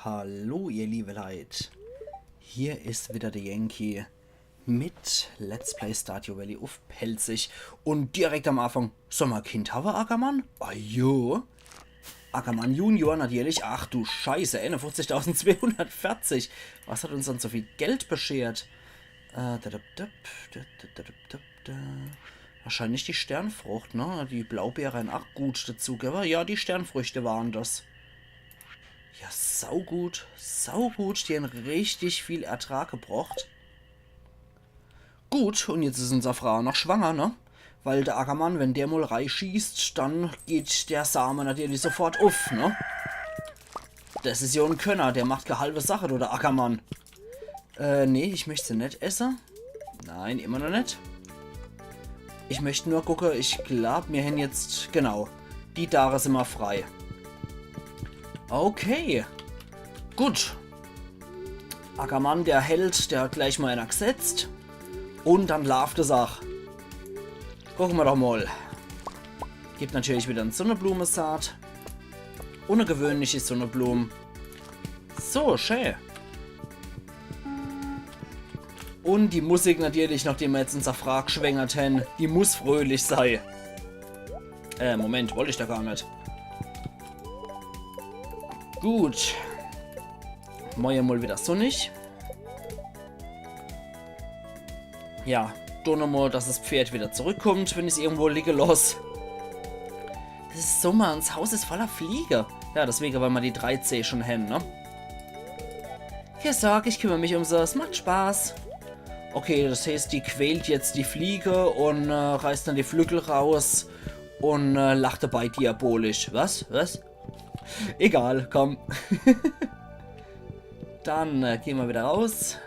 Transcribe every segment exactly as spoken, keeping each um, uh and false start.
Hallo, ihr liebe Leit. Hier is wieder der Yankee mit Let's Play Stardew Valley uff Pälzisch. Und direkt am Anfang, sag mal, Kind, hawwe Ackermann? Ah jo. Ackermann Junior natürlich. Ach du Scheiße, einundfünfzigtausendzweihundertvierzig. Was hat uns dann so viel Geld beschert? Äh, da, da, da, da, da, da, da, da, da. Wahrscheinlich die Sternfrucht, ne? Die Blaubeere ach gut dazu, gell? Ja, die Sternfrüchte waren das. Ja, saugut, saugut. Die haben richtig viel Ertrag gebracht. Gut, und jetzt is unser Frau noch schwanger, ne? Weil der Ackermann, wenn der mal reischießt, dann geht der Same natürlich sofort uff, ne? Das is ja en Könner, der macht kee halbe Sache, oder Ackermann. Äh, nee, ich möcht se net esse. Nein, immer noch net. Ich möcht nur gucke, ich glaub, mir hen jetzt, genau, die Dare sin immer frei. Okay. Gut. Ackermann, der Held, der hat gleich mal einer gesetzt. Und dann laaft es ach. Gucke mer doch mal. Gibt natürlich wieder en Sonneblumesaat. Und e gewöhnliche Sonneblum. So, schä. Und die Musik natürlich, nachdem mer jetzt unser Frau geschwängert hen, die muss fröhlich sei. Äh, Moment, wollt ich da gar net. Gut. Morje mal wieder sonnig. Ja, do nochmal, dass das Pferd wieder zurückkommt, wenn ich's irgendwo liege loss. Das is Sommer und das Haus is voller Fliege. Ja, deswege, weil mer die drei C schon hen, ne? Kee Sorg, ich kümmer mich um se. Es macht Spaß. Okay, das heißt, die quält jetzt die Fliege und, äh, reißt dann die Flügel raus und, äh, lacht dabei diabolisch. Was? Was? Egal, komm. Dann, äh, gehn mer wieder raus.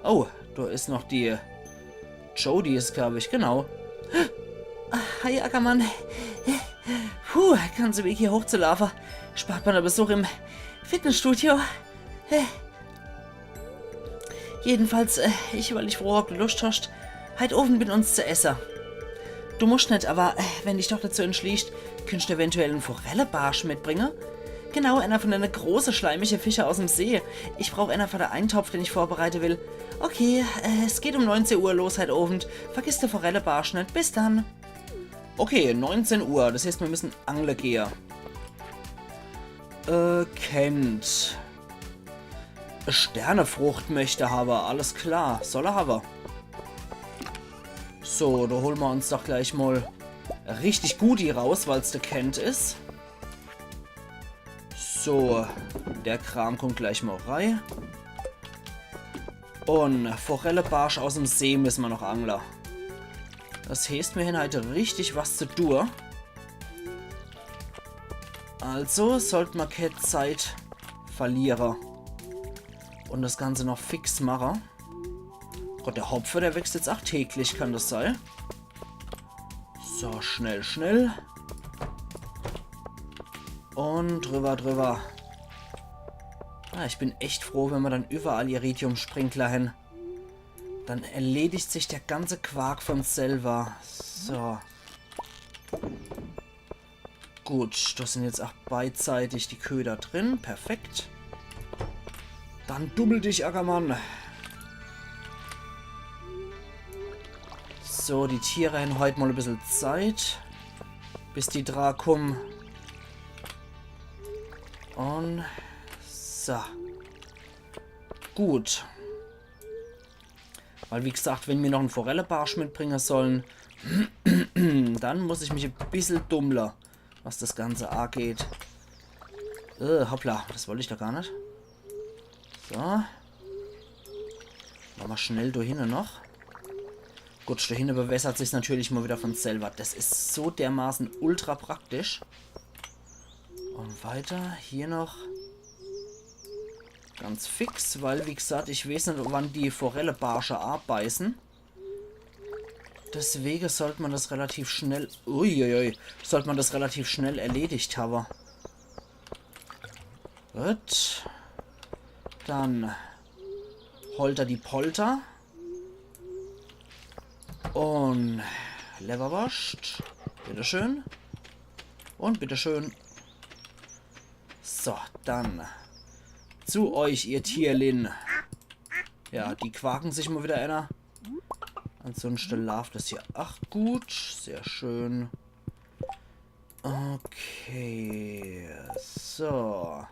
Oh, do is noch die Jody, is, glaub ich, genau. Ah, hi, Ackermann. Puh, ganze Weg hier hochzulaafe. Spart mer en Besuch im Fitnessstudio. Jedenfalls, äh, ich wollt dich froge, ob du Luscht hoscht, heit Owend mit uns zu esse. Du muscht net, awwer, äh, wenn dich doch dazu entschließt, könnscht du eventuell en Forellebarsch mitbringe. Genau, einer von dene große, schleimige Fische aus'm See. Ich brauch einer für de Eintopf, den ich vorbereite will. Okay, äh, es geht um neunzehn Uhr los heit Owend. Vergiss de Forellebarsch net. Bis dann. Okay, neunzehn Uhr. Das heißt, mir müssen angle gehe. Äh, Kent. Sternefrucht möcht er hawwe. Alles klar. Soll er hawwe. So, do hole mer uns doch gleich mal richtig Gudi raus, weil's de Kent is. So, der Kram kommt gleich mal rei. Und Forellebarsch aus'm See müssen mer noch angle. Das heißt, mir hen heit richtig was zu tue. Also sollt mer kee Zeit verliere. Und das Ganze noch fix mache. Gott, der Hopfe, der wächst jetzt ach täglich, kann das sei? So, schnell, schnell. Und drüber, drüber. Ah, ich bin echt froh, wenn mer dann überall Iridium-Sprinkler hen. Dann erledigt sich der ganze Quark von selber. So. Gut, das sind jetzt ach beidseitig die Köder drin. Perfekt. Dann dummel dich, Ackermann. So, die Tiere hen heit mal e bissel Zeit, bis die dra kummen. Und so. Gut. Weil, wie gesagt, wenn mir noch en Forellebarsch mitbringe sollen, dann muss ich mich e bissel dummle, was das Ganze ageht. Äh, hoppla, das wollt ich doch gar net. So. Mache mer schnell do hinne noch. Gut, do hinne bewässert sich's natürlich mal wieder von selber. Das is so dermaßen ultra praktisch. Und weiter, hier noch. Ganz fix, weil, wie gesagt, ich weeß net, wann die Forellebarsche abbeißen. Deswege sollt mer das relativ schnell, uiuiui, sollt mer das relativ schnell erledigt hawwe. Gut. Dann Holter die Polter. Und Lewwerworscht. Bitteschön. Und bitteschön. So, dann zu euch, ihr Tierlin. Ja, die quaken sich mal wieder einer. Ansonsten läuft das hier. Ach gut, sehr schön. Okay, so.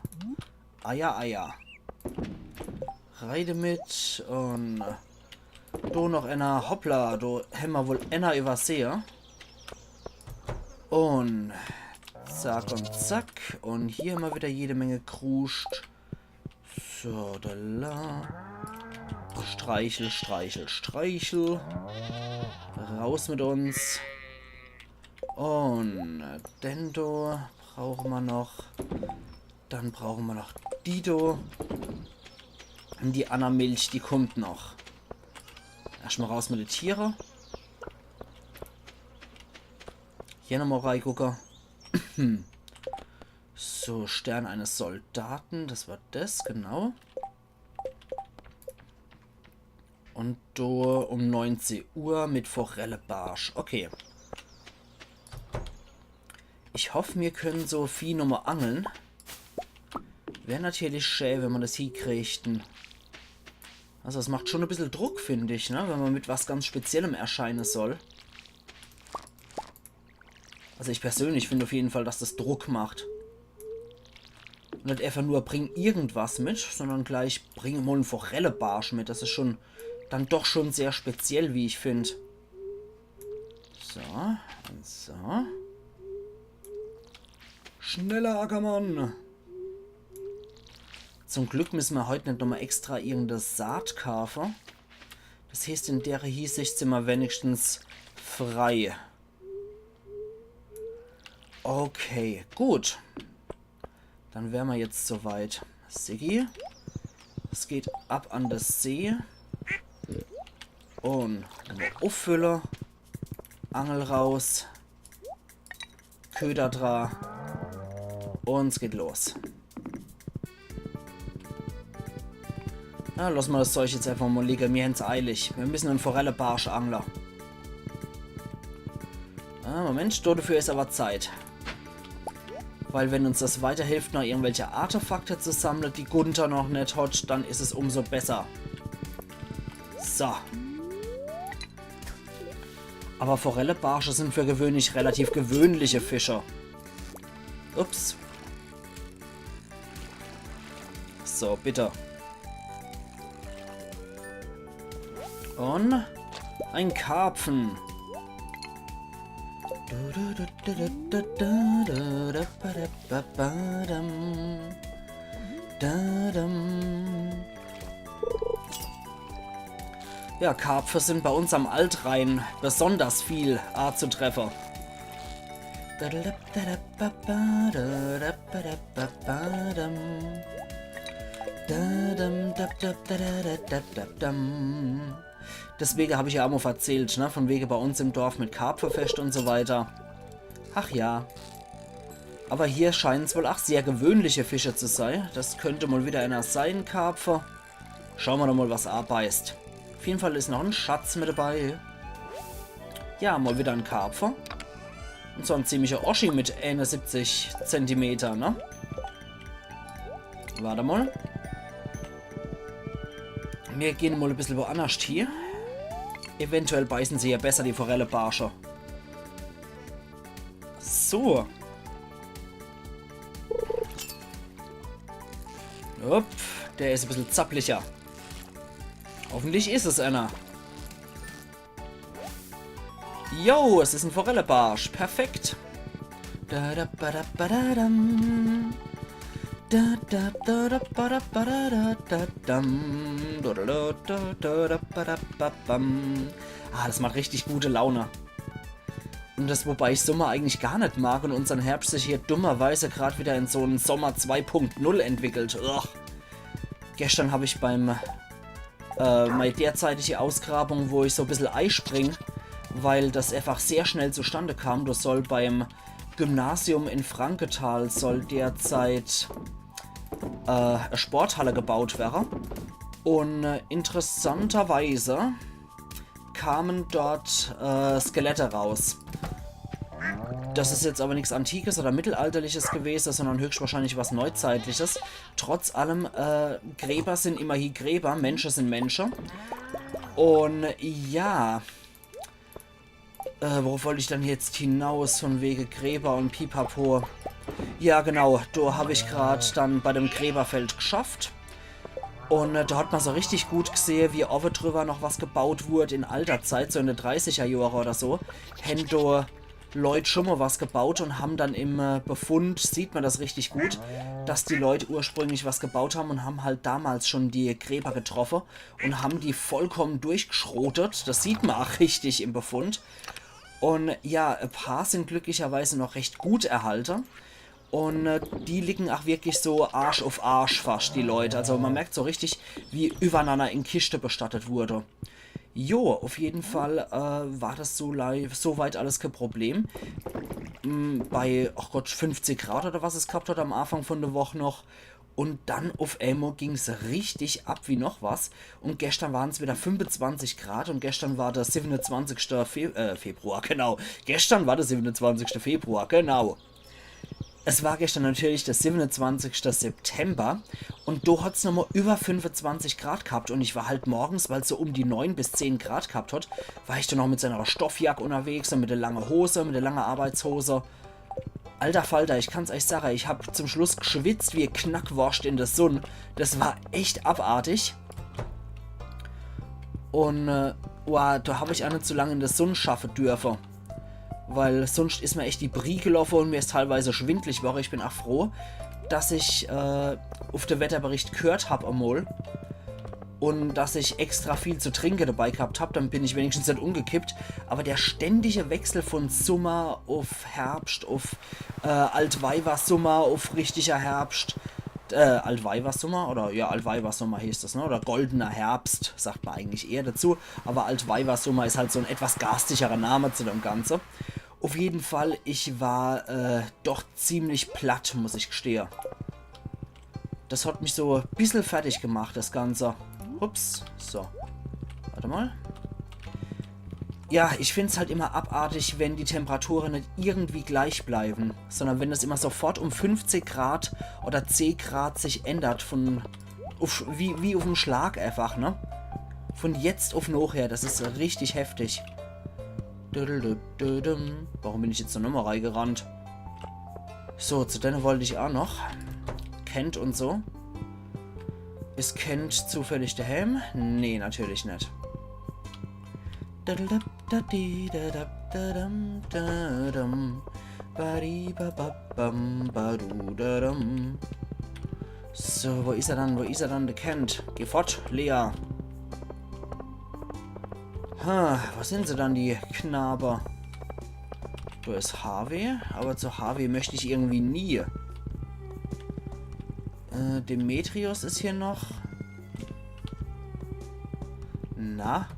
Eier, Eier. Rein damit und do noch einer. Hoppla, do hämmer wohl einer übersehe. Und zack und zack. Und hier hämmer wieder jede Menge Kruscht. So, da la. Streichel, streichel, streichel. Raus mit uns. Und den do brauche mer noch. Dann brauche mer noch die do. Und die anner Milch, die kommt noch. Erscht mal raus mit de Tiere. Hier nochmal reigucke. So, Stern eines Soldaten, das war das, genau. Und do um neunzeh Uhr mit Forellebarsch. Okay. Ich hoff, mir können so Vieh nochmal angeln. Wär natürlich schä, wenn mer das hiekriegt. Also es macht schon e bissel Druck, find ich, ne? Wenn mer mit was ganz Speziellem erscheine soll. Also ich persönlich find auf jeden Fall, dass das Druck macht. Und net einfach nur bring irgendwas mit, sondern gleich bring mal en Forellebarsch mit. Das is schon dann doch schon sehr speziell, wie ich find. So, und so. Schneller, Ackermann! Zum Glück müsse mer heut net nochmal extra irgende Saat kaafe. Das heeßt, in dere Hiesicht sin mer wenigstens frei. Okay, gut. Dann wär mer jetzt soweit. Siggi, es geht ab an de See. Und nochmal uffülle. Angel raus. Köder dra. Und es geht los. Na, lass mer das Zeug jetzt einfach mal liege. Mir hen's eilig. Mir müssen en Forellebarsch angle. Ah, Moment, dafür is aber Zeit. Weil wenn uns das weiterhilft, noch irgendwelche Artefakte zu sammle, die Gunther noch net hat, dann is es umso besser. So. Aber Forellebarsche sind für gewöhnlich relativ gewöhnliche Fische. Ups. So, bitte. Und ein Karpfen. Ja, Karpfe sind bei uns am Altrhein besonders viel anzutreffe. Deswege hab ich ja amo verzählt, ne? Von wege bei uns im Dorf mit Karpfefest und so weiter. Ach ja. Aber hier scheinen's wohl ach sehr gewöhnliche Fische zu sei. Das könnt mal wieder einer sei, Karpfe. Schaue mer doch mal, was abeißt. Auf jeden Fall is noch en Schatz mit dabei. Ja, mal wieder en Karpfe. Und zwar en ziemlicher Oschi mit einundsiebzig Zentimeter, ne? Warte mal. Mir gehen mal e bissel woannerscht hie. Eventuell beißen sie ja besser, die Forellebarsche. So. Upp, der is e bissel zapplicher. Hoffentlich is es einer. Jo, es is en Forellebarsch. Perfekt. Ah, das macht richtig gute Laune. Und das, wobei ich Sommer eigentlich gar net mag und unsern Herbst sich hier dummerweise grad wieder in so en Sommer zwei Punkt null entwickelt. Ugh. Gestern hab ich beim, äh, mei derzeitige Ausgrabung, wo ich so e bissel eispring, weil das einfach sehr schnell zustande kam, das soll beim Gymnasium in Franketal soll derzeit, äh, e Sporthalle gebaut werre. Und, äh, interessanterweise kamen dort, äh, Skelette raus. Das is jetzt aber nix Antikes oder Mittelalterliches gewese, sondern höchstwahrscheinlich was Neuzeitliches. Trotz allem, äh, Gräber sin immerhin Gräber, Mensche sin Mensche. Un ja. Äh, worauf wollt ich dann jetzt hinaus, von wege Gräber un Pipapo? Ja, genau, do hab ich grad dann bei dem Gräberfeld geschafft. Un, äh, do hat ma so richtig gut gesehe, wie owwe drüber noch was gebaut wurd in alter Zeit, so in de dreißiger Johre oder so. Hen do Leut schon mol was gebaut un ham dann im, äh, Befund, sieht ma das richtig gut, dass die Leut ursprünglich was gebaut ham un ham halt damals schon die Gräber getroffe un ham die vollkommen durchgeschrotet. Das sieht ma ach richtig im Befund. Un ja, e paar sin glücklicherweise noch recht gut erhalte. Un, äh, die liegen ach wirklich so Arsch uf Arsch fascht, die Leut. Also ma merkt so richtig, wie übereinander in Kischte bestattet wurde. Jo, uf jeden Fall, äh, war das so, lei- so weit alles kee Problem. Mm, bei, ach Gott, fünfzig Grad oder was es gehabt hat am Anfang von de Woch noch. Un dann uf emol ging's richtig ab wie noch was. Un geschtern waren's wieder fünfezwanzig Grad un geschtern war de siwwenezwanzigste Fe äh, Februar, genau. Geschtern war de siwwenezwanzigste Februar, genau. Es war geschtern natürlich de siwwenezwanzigste September un do hat's nochmol über fünfezwanzig Grad gehabt un ich war halt morgens, weil's so um die neun bis zehn Grad gehabt hat, war ich dann noch mit seiner Stoffjack unterwegs un mit de lange Hose, mit de lange Arbeitshose. Alter Falter, ich kann's euch sage, ich hab zum Schluss geschwitzt wie Knackworscht in de Sunn. Das war echt abartig. Un, äh, wow, do hab ich ach net zu lang in de Sunn schaffe dürfe. Weil sunscht is mir echt die Brie geloffe un mir is teilweise schwindlig worre. Ich bin ach froh, dass ich, äh, uf de Wetterbericht gehört hab emol. Un dass ich extra viel zu trinke dabei gehabt hab, dann bin ich wenigstens net umgekippt. Aber der ständige Wechsel von Summer uf Herbscht, uf, äh, Altweibersummer, uf richtiger Herbscht, äh, Altweibersummer, oder ja, Altweibersummer heeßt das, ne? Oder goldener Herbst, sagt ma eigentlich eher dazu. Aber Altweibersummer is halt so en etwas garstigere Name zu dem Ganze. Uf jeden Fall, ich war, äh, doch ziemlich platt, muss ich gestehe. Das hat mich so e bissel fertig gemacht, das Ganze. Ups, so. Warte mal. Ja, ich find's halt immer abartig, wenn die Temperature net irgendwie gleich bleiben, sondern wenn das immer sofort um fünfzig Grad oder zehn Grad sich ändert, von, uf, wie, wie uf'm Schlag einfach, ne? Von jetzt uf nochher, das is richtig heftig. Düdüdüdüm. Warum bin ich jetzt do nochmol reigerannt? So, zu denne wollt ich ach noch. Kent un so. Is Kent zufällig daheim? Nee, natürlich net. So, wo is er dann? Wo is er dann, de Kent? Geh fort, Lea. Ha, wo sin se dann, die Knabe? Do is Harvey, aber zu Harvey möcht ich irgendwie nie. Äh, Demetrius is hier noch. Na?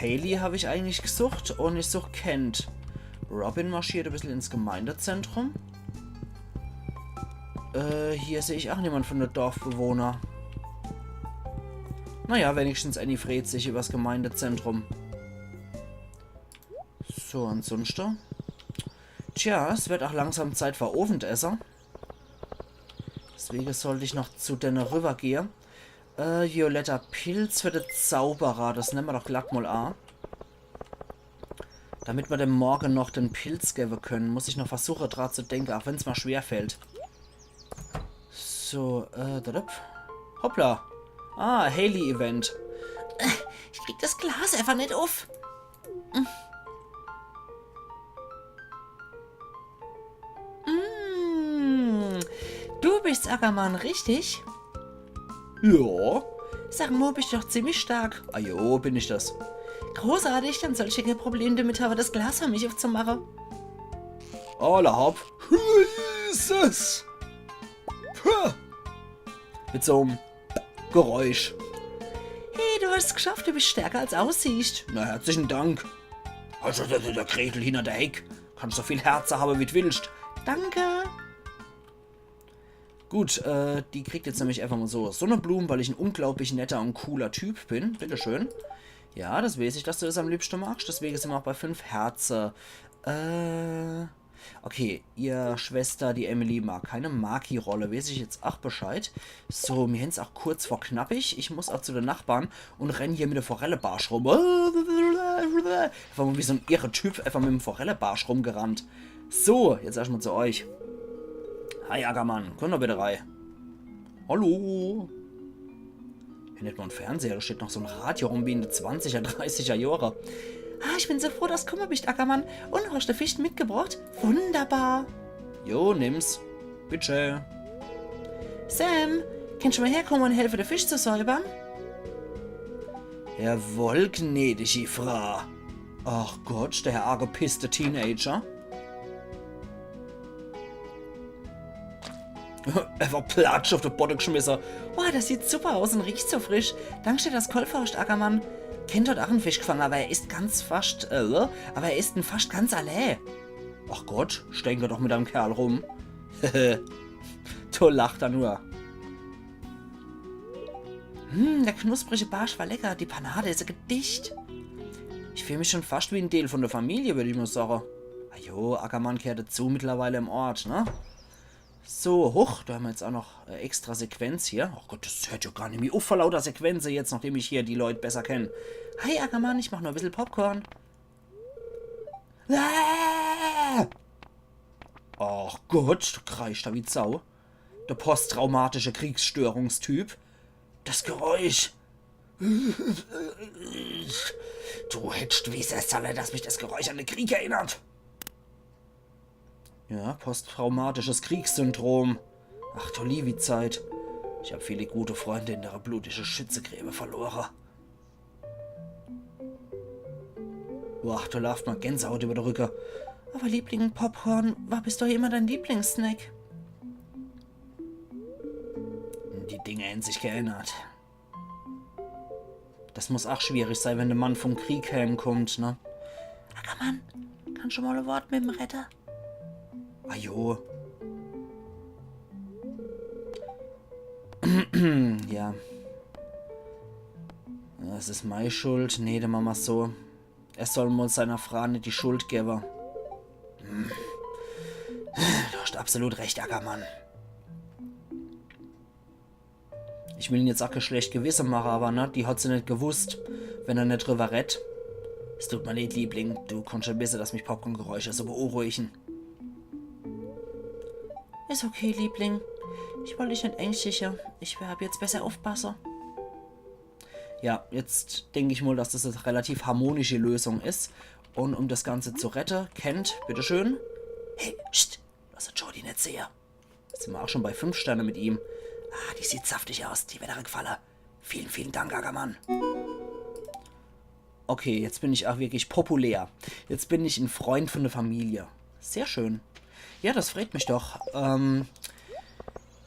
Haley hab ich eigentlich gesucht un ich such Kent. Robin marschiert e bissel ins Gemeindezentrum. Äh, hier seh ich ach niemand von de Dorfbewohner. Naja, wenigstens ääni freet sich übers Gemeindezentrum. So, ansunschte. Tja, es wird ach langsam Zeit für Owendesse. Deswege sollt ich noch zu denne rübergehe. Äh, violetter Pilz für de Zauberer. Das nemme mer doch glatt mol a. Damit mer dem morge noch den Pilz gewwe kenne, muss ich noch versuche, dra zu denke, ach wenn's mer schwer fällt. So, äh, dadap. Hoppla. Ah, Haley-Event. Ich krieg das Glas einfach net uff. Mm. Du bist Ackermann, richtig? Ja. Sag mol, bist doch ziemlich stark. Ah jo, bin ich das. Großartig, dann sollst du kee Problem damit hawwe, das Glas für mich uffzumache. Alla hopp. Jesus! Puh. Mit so'm Geräusch. Hey, du hast's geschafft, du bist stärker als aussiehst. Na, herzlichen Dank. Also, der, der Gretel hinner der Heck. Kannst so viel Herze hawwe, wie d' willst. Danke. Gut, äh, die kriegt jetzt nämlich einfach mol so Sonneblume, weil ich en unglaublich netter un cooler Typ bin. Bitteschön. Ja, das weeß ich, dass du das am liebschte magst. Deswege sin mer ach bei fünf Herze. Äh. Okay, ihr Schwester, die Emily, mag keine Maki-Rolle. Weeß ich jetzt ach Bescheid. So, mir hän's ach kurz vor knappig. Ich muss ach zu de Nachbarn un renn hier mit de Forellebarsch rum. Einfach mal wie so'n irre Typ, einfach mit'm Forellebarsch rumgerannt. So, jetzt erschtmal zu euch. Hi Ackermann, komm doch bitte rei. Hallo. Hier net nur en Fernseher, do steht noch so'n Radio rum wie in de zwanziger, dreißiger Johre. Ah, ich bin so froh, dass du kumme bischt, Ackermann. Un, hascht de Fisch mitgebrocht? Wunderbar. Jo, nimm's. Bitte. Sam, kennsch du mal herkumme un helfe, de Fisch zu säubere? Jawohl, gnädige Frau. Ach Gott, der angepisste Teenager. Einfach platsch uff de Bodde gschmisse. Wow, das sieht super aus un riecht so frisch. Danke, dass du gholfe hascht, Ackermann. Ken hot ach en Fisch gfange, awwer er isst ganz fascht, äh, awwer er isst en fascht ganz allee. Ach Gott, stänker doch mit deim Kerl rum. Do lacht er nur. Hm, der knusprige Barsch war lecker, die Panade is e Gedicht. Ich fühl mich schun fascht wie en Deel vun de Familie, würd ich mal sage. Ah jo, Ackermann gheert dazu mittlerweile im Ort, ne? So, huch, do hämmer jetzt ach noch e extra Sequenz hier. Ach Gott, das hört jo gar nimmi uff vor lauter Sequenze jetzt, nachdem ich hier die Leut besser kenn. Hi Ackermann, ich mach nur e bissel Popcorn. Ah! Ach Gott, du kreischt do wie Sau. De posttraumatische Kriegsstörungstyp. Das Geräusch. Du hättscht wisse solle, dass mich das Geräusch an de Krieg erinnert. Ja, posttraumatisches Kriegssyndrom. Ach du liewi Zeit. Ich hab viele gute Freunde in der blutige Schützegräbe verlore. Boah, do laaft mer Gänsehaut über de Rücke. Awwer Liebling, Popcorn war bis do immer dein Lieblingssnack. Die Dinge hänn sich geännert. Das muss ach schwierig sei, wenn de Mann vum Krieg heemkummt, ne? Ackermann, kannsch du mal e Wort mit em redde? Ah jo. Ja. Das is mei Schuld. Nee, do mache mer's so. Er soll mol seiner Frau net die Schuld gewwe. Hm. Du hascht absolut recht, Ackermann. Ich will en jetzt ach kä schlecht Gewisse mache, awwer, ne, die hat se net gewusst, wenn er net drüber redt. Es tut mer leid, Liebling, du kannscht schun wisse, dass mich Popcorn-Geräusche so beunruhigen. Is okay, Liebling. Ich wollt dich net ängstiche. Ich werd ab jetzt besser uffpasse. Ja, jetzt denk ich mol, dass das e relativ harmonische Lösung is. Un um das Ganze zu rette, Kent, bitteschön. Hey, pst, lass de Jody net sehe. Jetzt sin mer ach schun bei fünf Sterne mit ihm. Ah, die sieht saftig aus, die werd er gfalle. Vielen, vielen Dank, Ackermann. Okay, jetzt bin ich ach wirklich populär. Jetzt bin ich en Freund vun de Familie. Sehr schön. Ja, das freet mich doch. Ähm,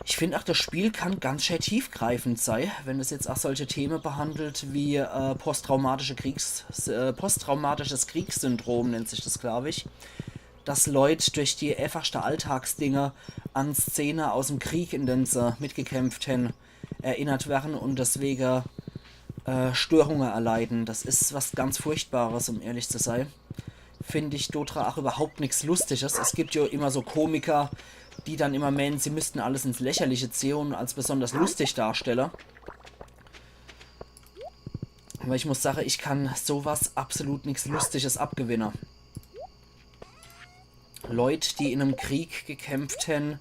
ich find ach, das Spiel kann ganz schää tiefgreifend sei, wenn es jetzt ach solche Theme behandelt wie, äh, posttraumatische Kriegs-, äh, posttraumatisches Kriegssyndrom nennt sich das, glaub ich. Dass Leut durch die äfachschte Alltagsdinge an Szene aus'm Krieg, in dem se mitgekämpft hänn, erinnert werre un deswege, äh, Störunge erleide. Das is was ganz Furchtbares, um ehrlich zu sei. Find ich dodra ach überhaupt nix Lustiges. Es gibt jo immer so Komiker, die dann immer meenen, sie müssten alles ins Lächerliche ziehe un als besonders lustig darstelle. Awwer ich muss sage, ich kann sowas absolut nix Lustiges abgewinne. Leut, die in em Krieg gekämpft hänn,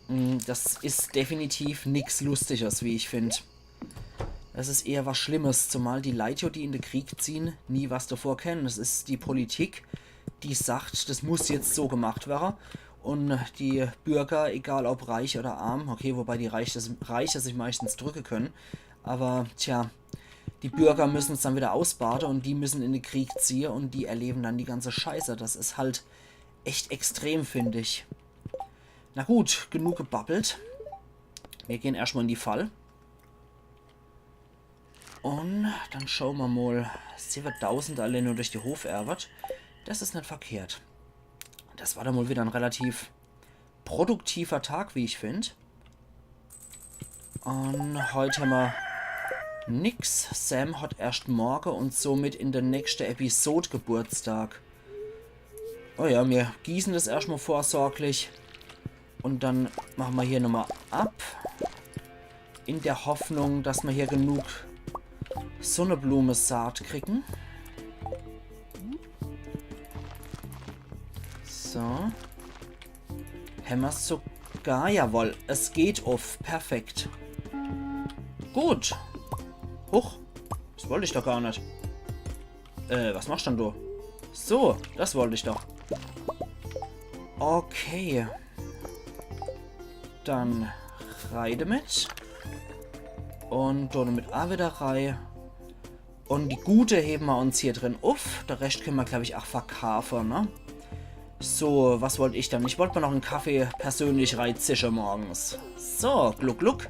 mm, das is definitiv nix Lustiges, wie ich find. Das is eher was Schlimmes, zumal die Leit, die in de Krieg ziehen, nie was davor kennen. Das is die Politik, die sagt, das muss jetzt so gemacht werre. Un die Bürger, egal ob reich oder arm, okay, wobei die Reiche, Reiche sich meistens drücke können, awwer, tja, die Bürger müssen's dann wieder ausbade un die müssen in de Krieg ziehe un die erleben dann die ganze Scheiße. Das is halt echt extrem, find ich. Na gut, genug gebabbelt. Mir gehn erscht mal in die Fall. Un dann schaue mer mal. Siwwetausend allee nur durch die Hoferwet. Das is net verkehrt. Das war dann mal wieder en relativ produktiver Tag, wie ich find. Un heut hämmer nix. Sam hat erscht morge un somit in de nächschte Episod Geburtstag. Oh ja, mir gießen das erscht mal vorsorglich. Und dann mache ma hier nochmal ab. In der Hoffnung, dass ma hier genug Sonneblumesaat kriegen. So. Hämmer's sogar. Jawohl, es geht uff. Perfekt. Gut. Huch, das wollt ich doch gar net. Äh, was machst dann du? So, das wollt ich doch. Okay. Dann rei demit. Und do demit a wieder rei. Und die Gute heben ma uns hier drin uff. Der Rescht könne ma, glaub ich, ach verkaafe, ne? So, was wollt ich dann? Ich wollt ma noch en Kaffee persönlich reizische morgens. So, gluck, gluck.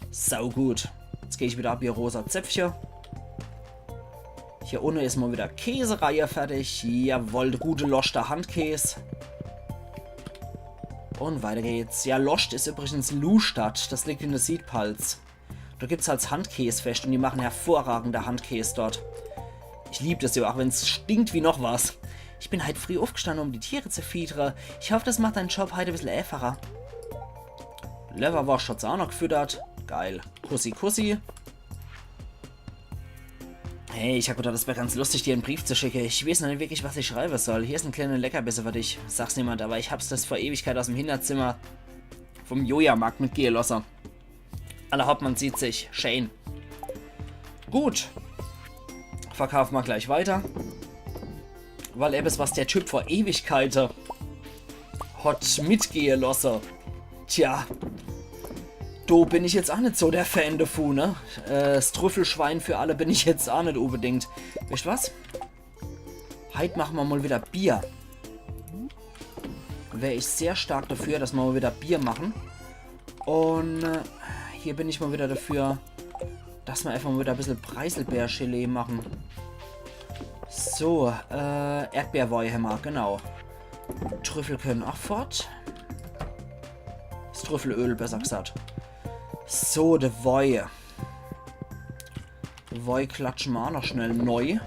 Saugut. Jetzt geh ich wieder ab hier, rosa Zäpfche. Hier unne is mal wieder Käsereihe fertig. Jawohl, de gute Loschter Handkäs. Und weiter geht's. Ja, Loscht is übrigens Lustadt. Das liegt in der Südpalz. Do gibt's halt Handkäsfest und die machen hervorragende Handkäs dort. Ich lieb das ja, auch wenn's stinkt wie noch was. Ich bin halt frieh uffgestande, um die Tiere zu fiedere. Ich hoff, das macht deinen Job heit e bissel äfacher. Lewwerworscht hat's auch noch gefüttert. Geil. Kussi, kussi. Hey, ich hab gedacht, das wär ganz lustig, dir en Brief zu schicke. Ich weeß noch net wirklich, was ich schreibe soll. Hier is en kleine Leckerbisse für dich. Sag's niemand, aber ich hab's das vor Ewigkeit aus em Hinterzimmer vom Jojamarkt mitgehe losse. Aller Hopp, man sieht sich. Schön. Gut. Verkaaf ma gleich weiter. Weil etwas, was der Typ vor Ewigkeite hat mitgehe losse. Tja. Do bin ich jetzt auch net so der Fan davon, ne? Äh, das Trüffelschwein für alle bin ich jetzt auch net unbedingt. Wisst was? Heit mache ma mal wieder Bier. Wär ich sehr stark dafür, dass ma mal wieder Bier machen. Und äh, hier bin ich mal wieder dafür, dass ma einfach mal wieder e bissel Preiselbeergelee machen. So, äh, Erdbeerwoi hämmer, genau. Trüffel können auch fort. Das Trüffelöl, besser gesagt. So, de Woi. Woi klatsche ma noch schnell neu.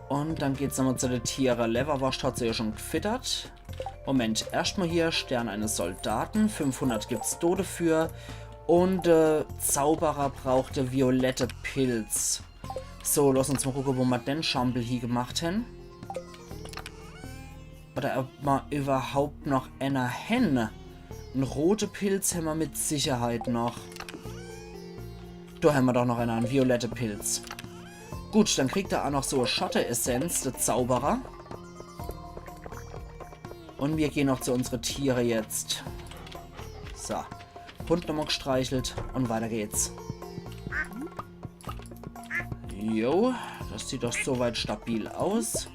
Und dann geht's nochmal zu de Tiere. Lewwerworscht hat se ja schon gefittert. Moment, erscht mal hier Stern eines Soldaten. Fünfhundert gibt's do dafür. Und äh, Zauberer braucht de violette Pilz. So, lass uns mal gucke, wo ma den Schampel hie gemacht hän. Oder ob ma überhaupt noch ener hän. En rote Pilz hämmer mit Sicherheit noch. Do hämmer doch noch ener, en violette Pilz. Gut, dann kriegt er auch noch so Schotte-Essenz, de Zauberer. Und mir gehen noch zu unsere Tiere jetzt. So. Hund nochmal gestreichelt und weiter geht's. Jo, das sieht doch soweit stabil aus.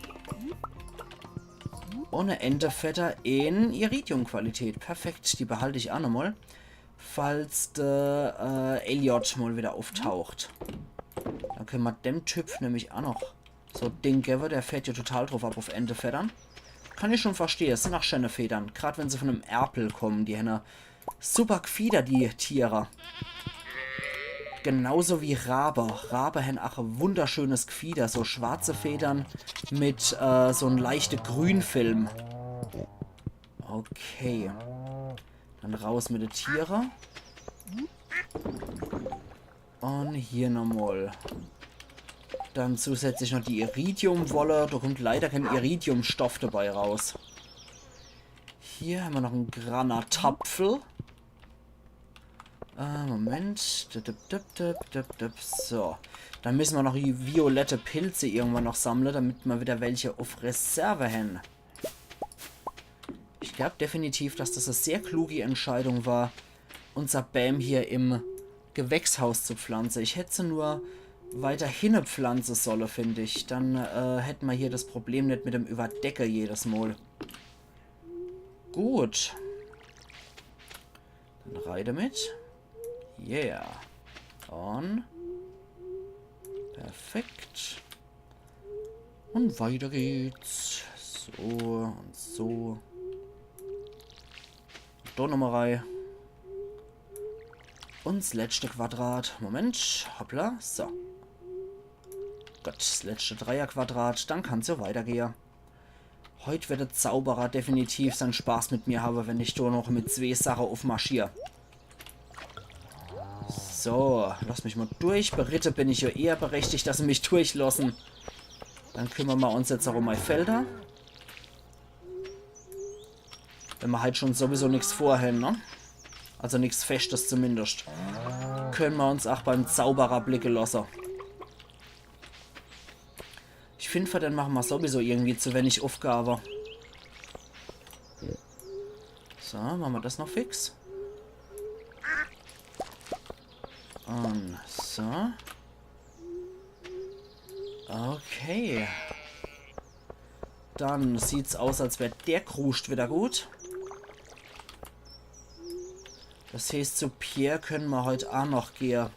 Und e Entefedder in Iridium-Qualität. Perfekt, die behalt ich auch nochmal. Falls de äh, Elliot mal wieder auftaucht. Dann können ma dem Typ nämlich auch noch so Ding gewwe. Der fährt ja total drauf ab auf Entefeddern. Kann ich schon verstehe. Es sind auch schöne Federn. Grad wenn se von em Erpel kommen, die hänne super Gfieder, die Tiere. Genauso wie Rabe. Rabe hänn auch e wunderschönes Gfieder. So schwarze Federn mit äh, so en leichte Grünfilm. Okay. Dann raus mit de Tiere. Und hier nochmal. Dann zusätzlich noch die Iridiumwolle. Da kommt leider kein Iridiumstoff dabei raus. Hier hämmer noch en Granatapfel. Äh, Moment. Düpp, düpp, düpp. So. Dann müssen ma noch die violette Pilze irgendwann noch sammle, damit ma wieder welche auf Reserve hänn. Ich glaub definitiv, dass das e sehr klugi Entscheidung war, unser Bäm hier im Gewächshaus zu pflanze. Ich hätt se nur weiter hinne pflanze solle, find ich. Dann äh, hätt ma hier das Problem net mit dem Überdecke jedes Mal. Gut. Dann rei damit. Yeah. Und perfekt. Und weiter geht's. So und so. Do nochmal rei. Und s letzte Quadrat. Moment. Hoppla. So. Gut, das letzte Dreierquadrat, dann kann's ja weitergehe. Heut werd de Zauberer definitiv sein Spaß mit mir habe, wenn ich do noch mit zwee Sache uffmarschier. So, lass mich mal durch. Beritte bin ich ja eher berechtigt, dass se mich durchlosse. Dann kümmern mer uns jetzt ach um mei Felder. Wenn mer halt schon sowieso nix vorhen, ne? Also nix Feschtes zumindest. Können mer uns ach beim Zauberer blicke losse. Ich find, für den mache mer sowieso irgendwie zu wenig Uffgabe. So, mache mer das noch fix. Und so. Okay. Dann sieht's aus, als wär der Kruscht wieder gut. Das heeßt, zu Pierre können mer heut ach noch gehe.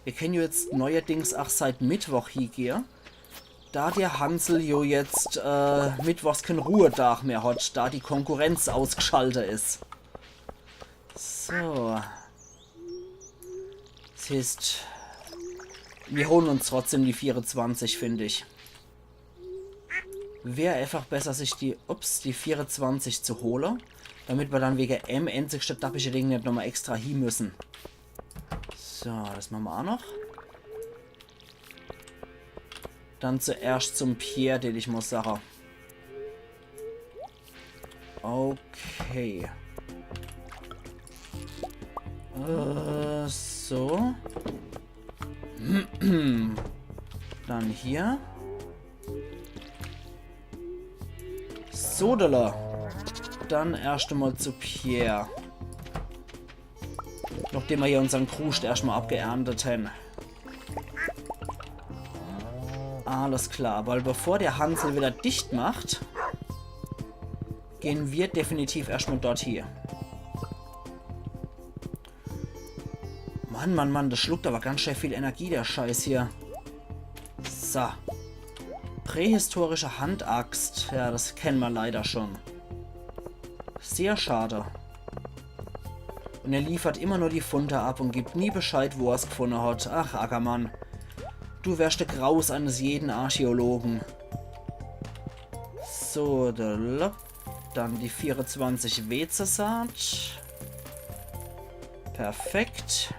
Mir können jo jetzt neuerdings ach seit Mittwoch hiegehe. Da der Hansel jo jetzt äh, mittwochs kein Ruhetag mehr hat, da die Konkurrenz ausgeschalte is. So. Das heeßt, mir holen uns trotzdem die vierezwanzig, find ich. Wär einfach besser, sich die, ups, die vierezwanzig zu hole, damit mer dann wege em enzigste dappische Ding net nochmal extra hie müssen. So, das mache mer ach noch. Dann zuerscht zum Pierre, den ich muss sache. Okay. Äh, so. Dann hier. Sodele. Dann erscht emol zu Pierre. Nochdem mer hier unsern Kruscht erscht mol abgeerntet hen. Alles klar, weil bevor der Hansel wieder dicht macht, gehn mer definitiv erscht mol dort hie. Mann, Mann, Mann, das schluckt aber ganz schön viel Energie, der Scheiß hier. So. Prähistorische Handaxt. Ja, das kennen mer leider schon. Sehr schade. Und er liefert immer nur die Funde ab und gibt nie Bescheid, wo er's gefunde hat. Ach, Ackermann. Du wärst de Graus eines jeden Archäologen. So, da, la, dann die vierezwanzig Wezesaat. Perfekt.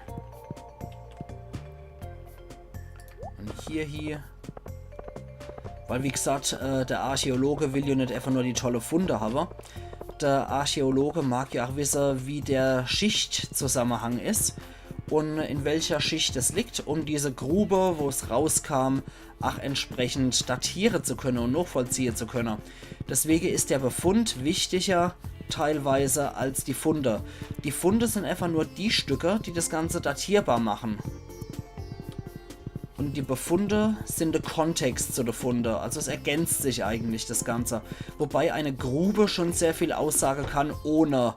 Und hier, hier. Weil, wie gesagt, äh, der Archäologe will jo net einfach nur die tolle Funde habe. Der Archäologe mag jo ach wisse, wie der Schichtzusammenhang is und in welcher Schicht es liegt, um diese Grube, wo's rauskam, ach entsprechend datiere zu könne und nachvollziehe zu könne. Deswege is der Befund wichtiger teilweise als die Funde. Die Funde sind einfach nur die Stücke, die das Ganze datierbar machen. Und die Befunde sind der Kontext zu der Funde. Also es ergänzt sich eigentlich das Ganze. Wobei eine Grube schon sehr viel aussage kann, ohne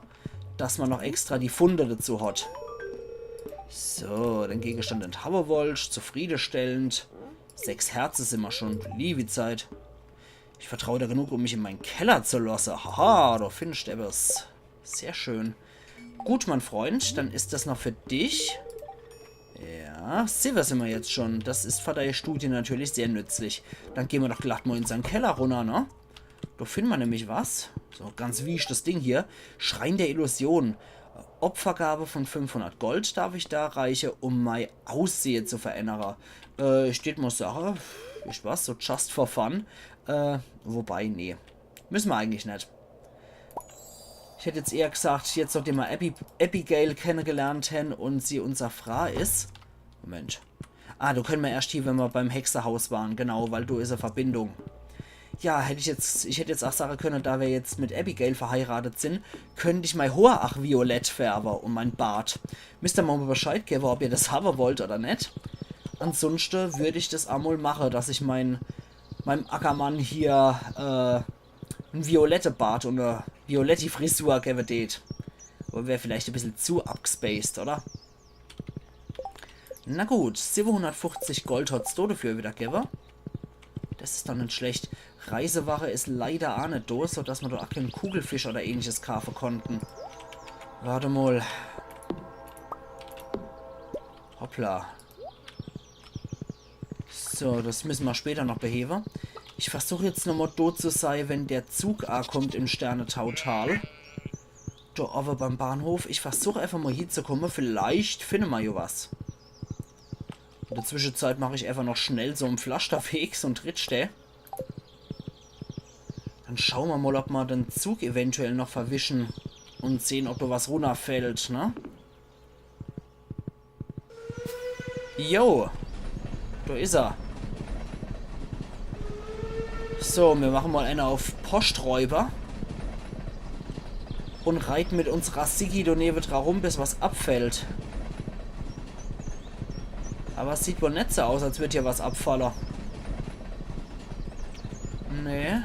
dass man noch extra die Funde dazu hat. So, den Gegenstand, den hawwe wollt, zufriedestellend. Sechs Herze sind mer schon, liebi Zeit. Ich vertrau dir genug, um mich in meinen Keller zu losse. Haha, du findest etwas. Sehr schön. Gut, mein Freund, dann is das noch für dich. Ja, Silber sind mer jetzt schon. Das is für deine Studie natürlich sehr nützlich. Dann gehn mer doch glatt mol in seinen Keller runner, ne? Do find mer nämlich was. So, ganz wichtig das Ding hier. Schrein der Illusion. Opfergabe von fünfhundert Gold darf ich darreiche, um mei Aussehe zu verännere. Äh, ich tät mol sache, ich was, so just for fun. Äh, wobei, nee. Müssen mer eigentlich net. Ich hätt jetzt eher gesagt, jetzt nochdem mer Abi-, Abigail kennengelernt hen und sie unser Fraa is. Moment. Ah, do könne mer erscht hie, wenn mer beim Hexehaus waren. Genau, weil do is e Verbindung. Ja, hätt ich jetzt, ich hätt jetzt ach sage könne, da mer jetzt mit Abigail verheiratet sin, könnt ich mei Hoor ach violett färbe und mein Bart. Misst er mer mol Bescheid gewwe, ob ihr das hawwe wollt oder net. Ansunschte würd ich das emol mache, dass ich mein, meinem Ackermann hier, äh, en violette Bart und e violetti Frisur gewwe tät. Aber wär vielleicht e bissel zu abgespaced, oder? Na gut, siwwehundertfuchzig Gold hat's do dafür wieder gewwe. Das is doch net schlecht. Reiseware is leider ach net do, so dass mer do ach keinen Kugelfisch oder ähnliches kaafe konnten. Wart emol. Hoppla. So, das müsse ma später noch behewe. Ich versuch jetzt nomol do zu sei, wenn der Zug akommt im Sternetautal. Do owwe beim Bahnhof. Ich versuch einfach mol hiezukomme. Vielleicht finne ma jo was. In der Zwischenzeit mach ich einfach noch schnell so en Pflasterweg, so en Trittstee. Dann schaue ma mol, ob ma den Zug eventuell noch verwische un sehn, ob do was runnerfällt, ne? Jo. Do is er. So, mir mache mol ääner uff Posträuber. Un reite mit unserer Siggi do newedra rum, bis was abfällt. Awwer es sieht wohl net so aus, als würd hier was abfalle. Nee.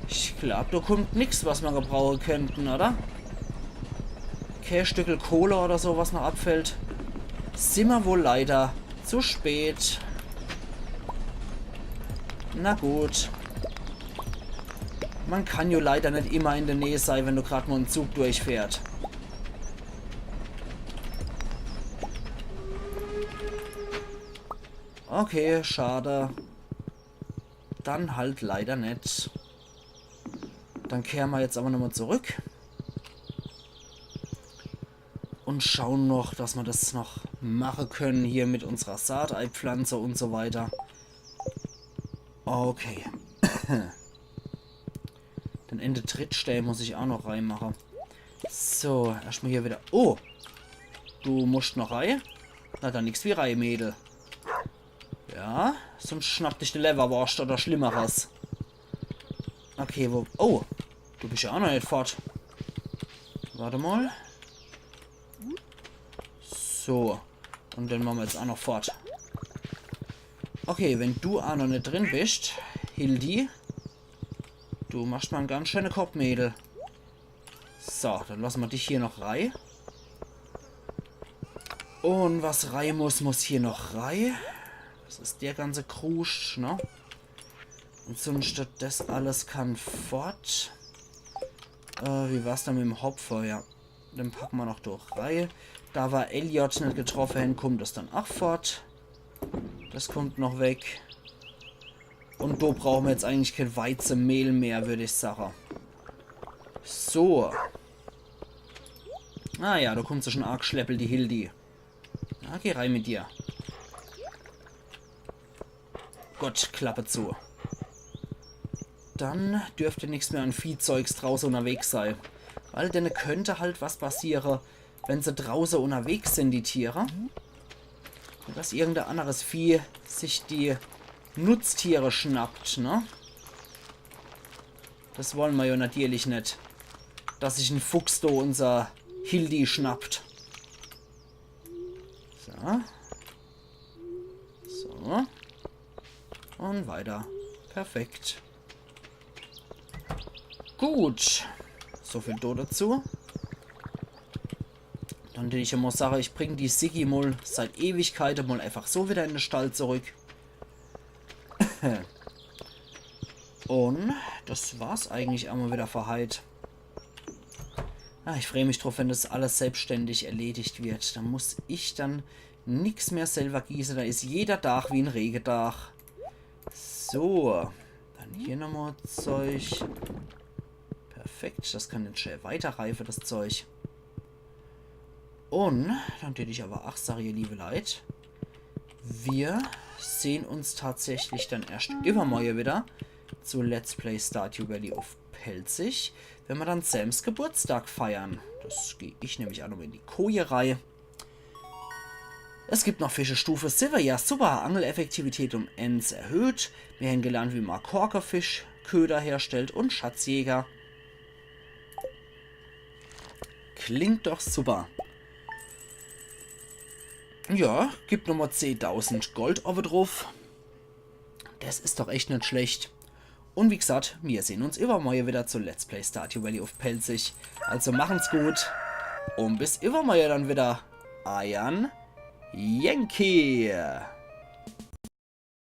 Ich glaab, do kummt nix, was ma gebrauche kennte, oder? Kee Stückel Kohle oder so, was noch abfällt. Simmer wohl leider zu spät. Na gut. Ma kann jo leider net immer in der Näh sei, wenn do grad mol en Zug durchfährt. Okay, schade. Dann halt leider net. Dann kehre ma jetzt awwer nomol zurück. Un schaue noch, dass ma das noch mache kenne hier mit unserer Saateipflanze un so weiter. Okay. Den ääne Trittstee muss ich aa noch reimache. So, erscht mol hier widder. Oh! Du muscht noch rei? Na dann nix wie rei, Mädel. Ja, sunscht schnappt dich de Lewwerworscht oder Schlimmeres. Okay, wo... Oh, du bischt jo aa noch net fort. Wart mol. So. Un den mache ma jetzt aa noch fort. Okay, wenn du aa noch net drin bischt, Hildi, du machscht mol en ganz schäne Kopp, Mädel. So, dann lasse ma dich hier noch rei. Un was rei muss, muss hier noch rei. Das is der ganze Kruscht, ne? Un sunscht, das alles kann fort. Äh, wie war's dann mit em Hopfe? Ja, den packe ma noch do rei. Do wo Elliot net getroffe hen, kummt das dann aa fort. Das kummt noch weg. Un do brauche ma jetzt eigentlich kee Weizemehl mehr, würd ich sache. So. Ah ja, do kummt se schun aageschleppelt, die Hildi. Na, geh rei mit dir. Gut, Klappe zu. Dann dürft nix mehr an Viehzeugs drauße unnerwegs sei. Weil denne könnt halt was passiere, wenn se drauße unnerwegs sin, die Tiere. Un dass irgend e anneres Vieh sich die Nutztiere schnappt, ne? Das wolle ma jo natierlich net. Dass sich en Fuchs do unser Hildi schnappt. So. So. Un weiter. Perfekt. Gut. So viel do dazu. Dann dät ich jo mol sache, ich bring die Siggi mol seit Ewigkeite mol einfach so wieder in de Stall zurück. Un das war's eigentlich emol wieder für heit. Ah, ich freu mich druff, wenn das alles selbstständig erledigt wird. Da muss ich dann nix mehr selber gieße. Da is jeder Dach wie en Regedag. So, dann hier nochmol Zeug. Perfekt, das kann jetzt schnell weiterreife, das Zeug. Un dann dät ich aber ach sache, ihr liebe Leit, wir sehn uns tatsächlich dann erscht iwwermorje wieder zu Let's Play Stardew Valley uff Pälzisch, wenn ma dann Sams Geburtstag feiern. Das geh ich nämlich ach noch in die Koje rei. Es gibt noch Fisch Stufe siwwe. Ja, super. Angeleffektivität um ääns erhöht. Mir hen gelernt, wie ma Korkefischköder herstellt un Schatzjäger. Klingt doch super. Ja, gibt nochmol zehntausend Gold owwe druff. Das is doch echt net schlecht. Un wie gesagt, mir sehn uns iwwermorje wieder zu Let's Play Stardew Valley uff Pälzisch. Also machen's gut un bis iwwermorje dann wieder. Eiern Yankee.